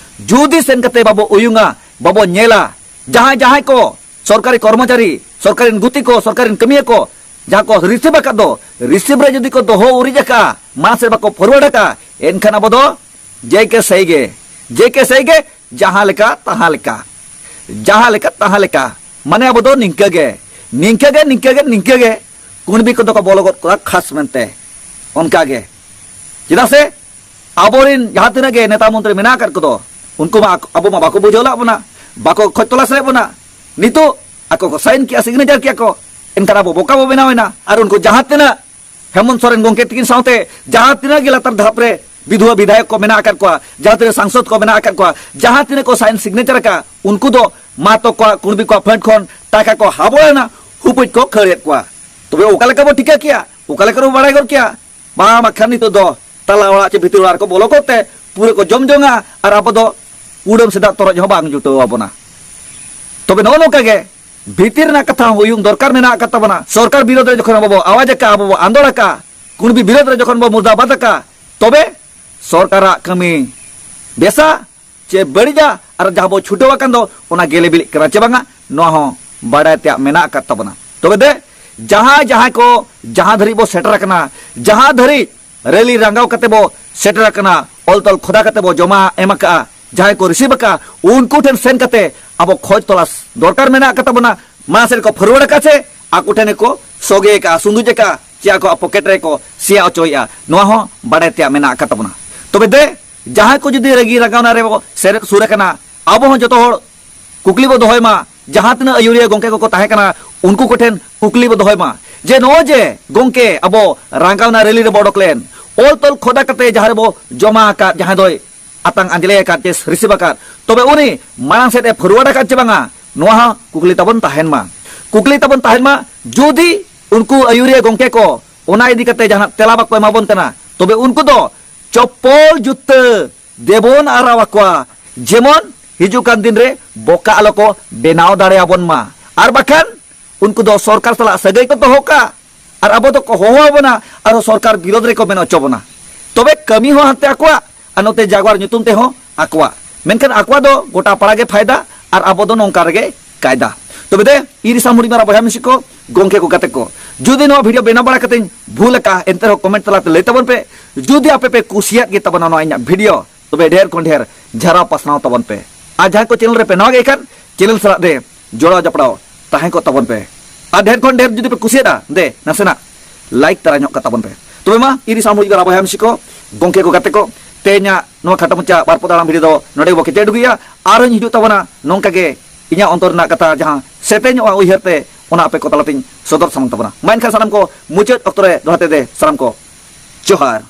ᱡᱩᱫᱤ ᱥᱮᱱ ᱠᱟᱛᱮ ᱵᱟᱵᱚ ᱩᱭᱩᱝᱟ, ᱵᱟᱵᱚ ᱧᱮᱞᱟ, ᱡᱟᱦᱟᱸᱭ ᱡᱟᱦᱟᱸᱭ ᱠᱚ ᱥᱚᱨᱠᱟᱨᱤ ᱠᱚᱨᱢᱚᱪᱟᱨᱤ, ᱥᱚᱨᱠᱟᱨᱤ ᱜᱩᱛᱤ ᱠᱚ, ᱥᱚᱨᱠᱟᱨᱤ ᱠᱟᱹᱢᱤᱭᱟᱹ ᱠᱚ, ᱡᱟᱦᱟᱸ ᱠᱚ ᱨᱤᱥᱤᱵᱷ ᱟᱠᱟᱫ ᱫᱚ, ᱨᱤᱥᱤᱵᱷ ᱨᱮ ᱡᱩᱫᱤ ᱠᱚ ᱫᱚᱦᱚ ᱩᱨᱤᱡ ᱟᱠᱟᱫᱼᱟ, ᱢᱟᱲᱟᱝ ᱥᱮᱫ ᱵᱟᱠᱚ ᱯᱷᱚᱨᱣᱟᱨᱰ ᱟᱠᱟᱫᱼᱟ, ᱮᱱᱠᱷᱟᱱ ᱟᱵᱚ ᱫᱚ ᱡᱮ ᱠᱮ ᱥᱮᱭ ᱜᱮ, ᱡᱮ ᱠᱮ ᱥᱮᱭ ᱜᱮ, ᱡᱟᱦᱟᱸ ᱞᱮᱠᱟ ᱛᱟᱦᱟᱸ ᱞᱮᱠᱟ, ᱡᱟᱦᱟᱸ ᱞᱮᱠᱟ ᱛᱟᱦᱟᱸ ᱞᱮᱠᱟ, ᱢᱟᱱᱮ ᱟᱵᱚ ᱫᱚ ᱱᱤᱝᱠᱟᱹ ᱜᱮ, ᱱᱤᱝᱠᱟᱹ ᱜᱮ, ᱱᱤᱝᱠᱟᱹ ᱜᱮ, ᱱᱤᱝᱠᱟᱹ ᱜᱮ ᱠᱩᱬᱵᱤ ᱠᱚᱫᱚ ᱠᱚ ᱵᱚᱞᱚ ᱜᱚᱫ ᱠᱚᱜᱼᱟ ᱠᱷᱟᱥ ᱢᱮᱱᱛᱮ᱾ ᱚᱱᱠᱟ ᱜᱮ, ᱪᱮᱫᱟᱜ ᱥᱮ ᱟᱵᱚᱨᱮᱱ ᱡᱟᱦᱟᱸ ᱛᱤᱱᱟᱹᱜ ᱜᱮ ᱱᱮᱛᱟ ᱢᱚᱱᱛᱨᱤ ᱢᱮᱱᱟᱜ ᱟᱠᱟᱫ ᱠᱚᱫᱚ, ᱩᱱᱠᱩ ᱢᱟ ᱟᱠᱚ, ᱟᱵᱚ ᱢᱟ ᱵᱟᱠᱚ ᱵᱩᱡᱷᱟᱹᱣ ᱞᱮᱫ ᱵᱚᱱᱟ, ᱵᱟᱠᱚ ᱠᱷᱚᱡ ᱛᱚᱞᱟᱥ ᱞᱮᱫ ᱵᱚᱱᱟ᱾ ᱱᱤᱛᱚᱜ ᱟᱠᱚ ᱠᱚ ᱥᱟᱭᱤᱱ ᱠᱮᱜᱼᱟ, ᱥᱤᱜᱽᱱᱮᱪᱟᱨ ᱠᱮᱜᱼᱟ ᱠᱚ, ᱮᱱᱠᱷᱟᱱ ᱟᱵᱚ ᱵᱚᱠᱟ ᱵᱚ ᱵᱮᱱᱟᱣ ᱮᱱᱟ᱾ ᱟᱨ ᱩᱱᱠᱩ ᱡᱟᱦᱟᱸ ᱛᱤᱱᱟᱹᱜ ᱦᱮᱢᱚᱱᱛ ᱥᱚᱨᱮᱱ ᱜᱚᱢᱠᱮ ᱛᱤᱠᱤᱱ ᱥᱟᱶᱛᱮ ᱡᱟᱦᱟᱸ ᱛᱤᱱᱟᱹᱜ ᱜᱮ ᱞᱟᱛᱟᱨ ᱫᱷᱟᱯ ᱨᱮ ᱵᱤᱫᱷᱩᱣᱟᱹ ᱵᱤᱫᱷᱟᱭᱚᱠ ᱠᱚ ᱢᱮᱱᱟᱜ ᱟᱠᱟᱫ ᱠᱚᱣᱟ, ᱡᱟᱦᱟᱸ ᱛᱤᱱᱟᱹᱜ ᱥᱟᱝᱥᱚᱫ ᱠᱚ ᱢᱮᱱᱟᱜ ᱟᱠᱟᱫ ᱠᱚᱣᱟ, ᱡᱟᱦᱟᱸ ᱛᱤᱱᱟᱹᱜ ᱠᱚ ᱥᱟᱭᱤᱱ ᱥᱤᱜᱽᱱᱮᱪᱟᱨ ᱟᱠᱟᱫ, ᱩᱱᱠᱩ ᱫᱚ ᱢᱟᱛᱚ ᱠᱚᱣᱟᱜ, ᱠᱩᱬᱵᱤ ᱠᱚᱣᱟᱜ ᱯᱷᱟᱹᱱᱰ ᱠᱷᱚᱱ ᱴᱟᱠᱟ ᱠᱚ ᱦᱟᱵᱚᱲ ᱮᱱᱟ, ᱦᱩᱯᱩᱡ ᱠᱚ ᱠᱷᱟᱹᱲᱮᱫ ᱠᱚᱣᱟ᱾ ᱛᱚᱵᱮ ᱚᱠᱟ ᱞᱮᱠᱟ ᱵᱚ ᱴᱷᱤᱠᱟᱹ ᱠᱮᱭᱟ? ᱚᱠᱟ ᱞᱮᱠᱟ ᱨᱮᱵᱚ ᱵᱟᱲᱟᱭ ᱜᱚᱫ ᱠᱮᱭᱟ? ᱵᱟᱝ, ᱵᱟᱠᱷᱟᱱ ᱱᱤᱛᱚᱜ ᱫᱚ ᱛᱟᱞᱟ ᱚᱲᱟᱜ ᱪᱮ ᱵᱷᱤᱛᱤᱨ ᱚᱲᱟᱜ ᱨᱮᱠᱚ ᱵᱚᱞᱚ ᱠᱚᱜ ᱛᱮ ᱯᱩᱨᱟᱹ ᱠᱚ ᱡᱚᱢ ᱡᱚᱝᱟ ᱟᱨ ᱟᱵᱚ ᱫᱚ ᱩᱰᱟᱹᱢ ᱥᱮᱫᱟᱜ ᱛᱚᱨᱚᱡ ᱦᱚᱸ ᱵᱟᱝ ᱡᱩᱴᱟᱹᱣ ᱟᱵᱚᱱᱟ᱾ ᱛᱚᱵᱮ ᱱᱚᱜᱼᱚ ᱱᱚᱝᱠᱟ ᱜᱮ ᱵᱷᱤᱛᱤᱨ ᱨᱮᱱᱟᱜ ᱠᱟᱛᱷᱟ ᱦᱚᱸ ᱩᱭᱩᱝ ᱫᱚᱨᱠᱟᱨ ᱢᱮᱱᱟᱜ ᱟᱠᱟᱫ ᱛᱟᱵᱚᱱᱟ᱾ ᱥᱚᱨᱠᱟᱨ ᱵᱤᱨᱳᱫᱷ ᱨᱮ ᱡᱚᱠᱷᱚᱱ ᱟᱵᱚ ᱵᱚ ᱟᱣᱟᱡᱽ ᱟᱠᱟᱫᱼᱟ, ᱟᱵᱚ ᱵᱚ ᱟᱱᱫᱳᱲ ᱟᱠᱟᱫᱼᱟ, ᱠᱩᱬᱵᱤ ᱵᱤᱨᱳᱫᱷ ᱨᱮ ᱡᱚᱠᱷᱚᱱ ᱵᱚ ᱢᱩᱨᱫᱟᱵᱟᱫ ᱟᱠᱟᱫᱼᱟ, ᱛᱚᱵᱮ ᱥᱚᱨᱠᱟᱨᱟᱜ ᱠᱟᱹᱢᱤ ᱵᱮᱥᱟ ᱪᱮ ᱵᱟᱹᱲᱤᱡᱟ, ᱟᱨ ᱡᱟᱦᱟᱸ ᱵᱚ ᱪᱷᱩᱴᱟᱹᱣ ᱟᱠᱟᱱ ᱫᱚ ᱚᱱᱟ ᱜᱮᱞᱮ ᱵᱤᱞᱤᱜ ᱠᱟᱱᱟ ᱪᱮ ᱵᱟᱝᱟ, ᱱᱚᱣᱟ ᱦᱚᱸ ᱵᱟᱲᱟᱭ ᱛᱮᱭᱟᱜ ᱢᱮᱱᱟᱜ ᱟᱠᱟᱫ ᱛᱟᱵᱚᱱᱟ᱾ ᱛᱚᱵᱮ ᱫᱮ, ᱡᱟᱦᱟᱸᱭ ᱡᱟᱦᱟᱸᱭ ᱠᱚ ᱡᱟᱦᱟᱸ ᱫᱷᱟᱹᱨᱤᱡ ᱵᱚ ᱥᱮᱴᱮᱨ ᱟᱠᱟᱱᱟ, ᱡᱟᱦᱟᱸ ᱫᱷᱟᱹᱨᱤᱡ ᱨᱮᱞᱤ ᱨᱟᱸᱜᱟᱣ ᱠᱟᱛᱮ ᱵᱚ ᱥᱮᱴᱮᱨ ᱟᱠᱟᱱᱟ, ᱚᱞ ᱛᱚᱞ ᱠᱷᱚᱫᱟ ᱠᱟᱛᱮ ᱵᱚ ᱡᱚᱢᱟ ᱮᱢ ᱟᱠᱟᱜᱼᱟ, ᱡᱟᱦᱟᱸᱭ ᱠᱚ ᱨᱤᱥᱤᱵᱷ ᱟᱠᱟᱜᱼᱟ, ᱩᱱᱠᱩ ᱴᱷᱮᱱ ᱥᱮᱱ ᱠᱟᱛᱮ ᱟᱵᱚ ᱠᱷᱚᱡᱽ ᱛᱚᱞᱟᱥ ᱫᱚᱨᱠᱟᱨ ᱢᱮᱱᱟᱜ ᱟᱠᱟᱫ ᱛᱟᱵᱚᱱᱟ᱾ ᱢᱟᱲᱟᱝ ᱥᱮᱫ ᱠᱚ ᱯᱷᱚᱨᱣᱟᱨᱰ ᱟᱠᱟᱫ ᱪᱮ ᱟᱠᱚ ᱴᱷᱮᱱ ᱜᱮᱠᱚ ᱥᱚᱜᱮ ᱟᱠᱟᱫᱼᱟ, ᱥᱩᱸᱫᱩᱡ ᱟᱠᱟᱫᱼᱟ, ᱪᱮ ᱟᱠᱚᱣᱟᱜ ᱯᱚᱠᱮᱴ ᱨᱮᱠᱚ ᱥᱮᱭᱟ ᱚᱪᱚᱭᱮᱫᱼᱟ, ᱱᱚᱣᱟ ᱦᱚᱸ ᱵᱟᱰᱟᱭ ᱛᱮᱭᱟᱜ ᱢᱮᱱᱟᱜ ᱟᱠᱟᱫ ᱛᱟᱵᱚᱱᱟ᱾ ᱛᱚᱵᱮ ᱫᱮ, ᱡᱟᱦᱟᱸᱭ ᱠᱚ ᱡᱩᱫᱤ ᱨᱟᱹᱜᱤ ᱨᱟᱸᱜᱟᱣᱱᱟ ᱨᱮᱵᱚ ᱥᱮᱞᱮᱫ ᱥᱩᱨ ᱟᱠᱟᱱᱟ, ᱟᱵᱚ ᱦᱚᱸ ᱡᱚᱛᱚ ᱦᱚᱲ ᱠᱩᱠᱞᱤ ᱵᱚ ᱫᱚᱦᱚᱭ ᱢᱟ, ᱡᱟᱦᱟᱸ ᱛᱤᱱᱟᱹᱜ ᱟᱹᱭᱩᱨᱤᱭᱟᱹ ᱜᱚᱢᱠᱮ ᱠᱚᱠᱚ ᱛᱟᱦᱮᱸ ᱠᱟᱱᱟ, ᱩᱱᱠᱩ ᱠᱚᱴᱷᱮᱱ ᱠᱩᱠᱞᱤ ᱵᱚ ᱫᱚᱦᱚᱭ ᱢᱟ ᱡᱮ ᱱᱚᱜᱼᱚᱭ ᱡᱮ ᱜᱚᱢᱠᱮ ᱟᱵᱚ ᱨᱟᱸᱜᱟᱣᱱᱟ ᱨᱮᱞᱤ ᱨᱮᱵᱚ ᱚᱰᱚᱠ ᱞᱮᱱ, ᱚᱞ ᱛᱚᱞ ᱠᱷᱚᱫᱟ ᱠᱟᱛᱮ ᱡᱟᱦᱟᱸ ᱨᱮᱵᱚ ᱡᱚᱢᱟ ᱟᱠᱟᱫ, ᱡᱟᱦᱟᱸᱭ ᱫᱚᱭ ᱟᱛᱟᱝ ᱟᱸᱡᱽᱞᱮ ᱟᱠᱟᱫ ᱪᱮ ᱨᱤᱥᱤᱵᱷ ᱟᱠᱟᱫ, ᱛᱚᱵᱮ ᱩᱱᱤ ᱢᱟᱲᱟᱝ ᱥᱮᱫ ᱮ ᱯᱷᱚᱨᱣᱟᱨᱰ ᱟᱠᱟᱫ ᱪᱮ ᱵᱟᱝᱟ, ᱱᱚᱣᱟ ᱦᱚᱸ ᱠᱩᱠᱞᱤ ᱛᱟᱵᱚᱱ ᱛᱟᱦᱮᱱ ᱢᱟ᱾ ᱠᱩᱠᱞᱤ ᱛᱟᱵᱚᱱ ᱛᱟᱦᱮᱱ ᱢᱟ, ᱡᱩᱫᱤ ᱩᱱᱠᱩ ᱟᱹᱭᱩᱨᱤᱭᱟᱹ ᱜᱚᱢᱠᱮ ᱠᱚ ᱚᱱᱟ ᱤᱫᱤ ᱠᱟᱛᱮ ᱡᱟᱦᱟᱱᱟᱜ ᱛᱮᱞᱟ ᱵᱟᱠᱚ ᱮᱢᱟᱵᱚᱱ ᱠᱟᱱᱟ, ᱛᱚᱵᱮ ᱩᱱᱠᱩ ᱫᱚ ᱪᱚᱯᱯᱚᱞ ᱡᱩᱛᱟᱹ ᱫᱮᱵᱚᱱ ᱟᱨᱟᱣ ᱟᱠᱚᱣᱟ, ᱡᱮᱢᱚᱱ ᱦᱤᱡᱩᱜ ᱠᱟᱱ ᱫᱤᱱ ᱨᱮ ᱵᱚᱠᱟ ᱟᱞᱚ ᱠᱚ ᱵᱮᱱᱟᱣ ᱫᱟᱲᱮᱭᱟᱵᱚᱱ ᱢᱟ᱾ ᱟᱨ ᱵᱟᱠᱷᱟᱱ ᱩᱱᱠᱩ ᱫᱚ ᱥᱚᱨᱠᱟᱨ ᱥᱟᱞᱟᱜ ᱥᱟᱹᱜᱟᱹᱭ ᱠᱚ ᱫᱚᱦᱚ ᱠᱟᱜᱼᱟ, ᱟᱨ ᱟᱵᱚ ᱫᱚᱠᱚ ᱦᱚᱦᱚ ᱟᱵᱚᱱᱟ, ᱟᱨᱦᱚᱸ ᱥᱚᱨᱠᱟᱨ ᱵᱤᱨᱳᱫᱷ ᱨᱮᱠᱚ ᱢᱮᱱ ᱦᱚᱪᱚ ᱵᱚᱱᱟ᱾ ᱛᱚᱵᱮ ᱠᱟᱹᱢᱤ ᱦᱚᱸ ᱦᱟᱱᱛᱮ ᱟᱠᱚᱣᱟᱜ, ᱟᱨ ᱱᱚᱛᱮ ᱡᱟᱜᱣᱟᱨ ᱧᱩᱛᱩᱢ ᱛᱮᱦᱚᱸ ᱟᱠᱚᱣᱟᱜ᱾ ᱢᱮᱱᱠᱷᱟᱱ ᱟᱠᱚᱣᱟᱜ ᱫᱚ ᱜᱚᱴᱟ ᱯᱟᱲᱟ ᱜᱮ ᱯᱷᱟᱭᱫᱟ, ᱟᱨ ᱟᱵᱚ ᱫᱚ ᱱᱚᱝᱠᱟ ᱨᱮᱜᱮ ᱠᱟᱭᱫᱟ᱾ ᱛᱚᱵᱮ ᱫᱮ, ᱤᱧ ᱥᱟᱢᱩᱲᱤ ᱢᱟᱨᱟ ᱵᱚᱭᱦᱟ ᱢᱤᱥᱤ ᱠᱚ, ᱜᱚᱢᱠᱮ ᱠᱚ, ᱜᱟᱛᱮ ᱠᱚ, ᱡᱩᱫᱤ ᱱᱚᱣᱟ ᱵᱷᱤᱰᱤᱭᱳ ᱵᱮᱱᱟᱣ ᱵᱟᱲᱟ ᱠᱟᱛᱮᱧ ᱵᱷᱩᱞ ᱟᱠᱟᱫᱼᱟ, ᱮᱱᱛᱮ ᱨᱮᱦᱚᱸ ᱠᱚᱢᱮᱱᱴ ᱛᱟᱞᱟᱛᱮ ᱞᱟᱹᱭ ᱛᱟᱵᱚᱱ ᱯᱮ᱾ ᱡᱩᱫᱤ ᱟᱯᱮ ᱯᱮ ᱠᱩᱥᱤᱭᱟᱫ ᱜᱮ ᱛᱟᱵᱚᱱᱟ ᱱᱚᱣᱟ ᱤᱧᱟᱹᱜ ᱵᱷᱤᱰᱤᱭᱳ, ᱛᱚᱵᱮ ᱰᱷᱮᱨ ᱠᱷᱚᱱ ᱰᱷᱮᱨ ᱡᱷᱟᱨᱟᱣ ᱯᱟᱥᱱᱟᱣ ᱛᱟᱵᱚᱱ ᱯᱮ᱾ ᱟᱨ ᱡᱟᱦᱟᱸᱭ ᱠᱚ ᱪᱮᱱᱮᱞ ᱨᱮ ᱯᱮ ᱱᱟᱣᱟ ᱜᱮ ᱠᱷᱟᱱ, ᱪᱮᱱᱮᱞ ᱥᱟᱞᱟᱜ ᱨᱮ ᱡᱚᱲᱟᱣ ᱡᱚᱯᱲᱟᱣ ᱛᱟᱦᱮᱸ ᱠᱚᱜ ᱛᱟᱵᱚᱱ ᱯᱮ᱾ ᱟᱨ ᱰᱷᱮᱨ ᱠᱷᱚᱱ ᱰᱷᱮᱨ ᱡᱩᱫᱤ ᱯᱮ ᱠᱩᱥᱤᱭᱟᱫᱟ, ᱫᱮ ᱱᱟᱥᱮᱱᱟᱜ ᱞᱟᱭᱤᱠ ᱛᱟᱨᱟ ᱧᱚᱜ ᱠᱟᱜ ᱛᱟᱵᱚᱱ ᱯᱮ᱾ ᱛᱚᱵᱮ ᱢᱟ, ᱤᱧ ᱥᱟᱢᱩᱲᱤ ᱢᱟᱨᱟ ᱵᱚᱭᱦᱟ ᱢᱤᱥᱤ ᱠᱚ, ᱜᱚᱢᱠᱮ ᱠᱚ, ᱜᱟᱛᱮ ᱠᱚ, ᱛᱮᱦᱮᱧᱟᱜ ᱱᱚᱣᱟ ᱠᱷᱟᱴᱚ ᱢᱟᱪᱷᱟ ᱵᱟᱨ ᱯᱚᱫ ᱟᱲᱟᱝ ᱵᱷᱤᱰᱤᱭᱳ ᱫᱚ ᱱᱚᱰᱮ ᱜᱮᱵᱚ ᱠᱮᱪᱮᱫ ᱟᱹᱜᱩᱭᱟ᱾ ᱟᱨᱦᱚᱸᱧ ᱦᱤᱡᱩᱜ ᱛᱟᱵᱚᱱᱟ ᱱᱚᱝᱠᱟ ᱜᱮ ᱤᱧᱟᱹᱜ ᱚᱱᱛᱚᱨ ᱨᱮᱱᱟᱜ ᱠᱟᱛᱷᱟ ᱡᱟᱦᱟᱸ ᱥᱮᱛᱮᱧᱚᱜᱼᱟ ᱩᱭᱦᱟᱹᱨ ᱛᱮ, ᱚᱱᱟ ᱟᱯᱮ ᱠᱚ ᱛᱟᱞᱟᱛᱤᱧ ᱥᱚᱫᱚᱨ ᱥᱟᱢᱟᱝ ᱛᱟᱵᱚᱱᱟ᱾ ᱢᱟ ᱮᱱᱠᱷᱟᱱ ᱥᱟᱱᱟᱢ ᱠᱚ ᱢᱩᱪᱟᱹᱫ ᱚᱠᱛᱚ ᱨᱮ ᱫᱚᱦᱲᱟ ᱛᱮ ᱫᱮ ᱥᱟᱱᱟᱢ ᱠᱚ ᱡᱚᱦᱟᱨ᱾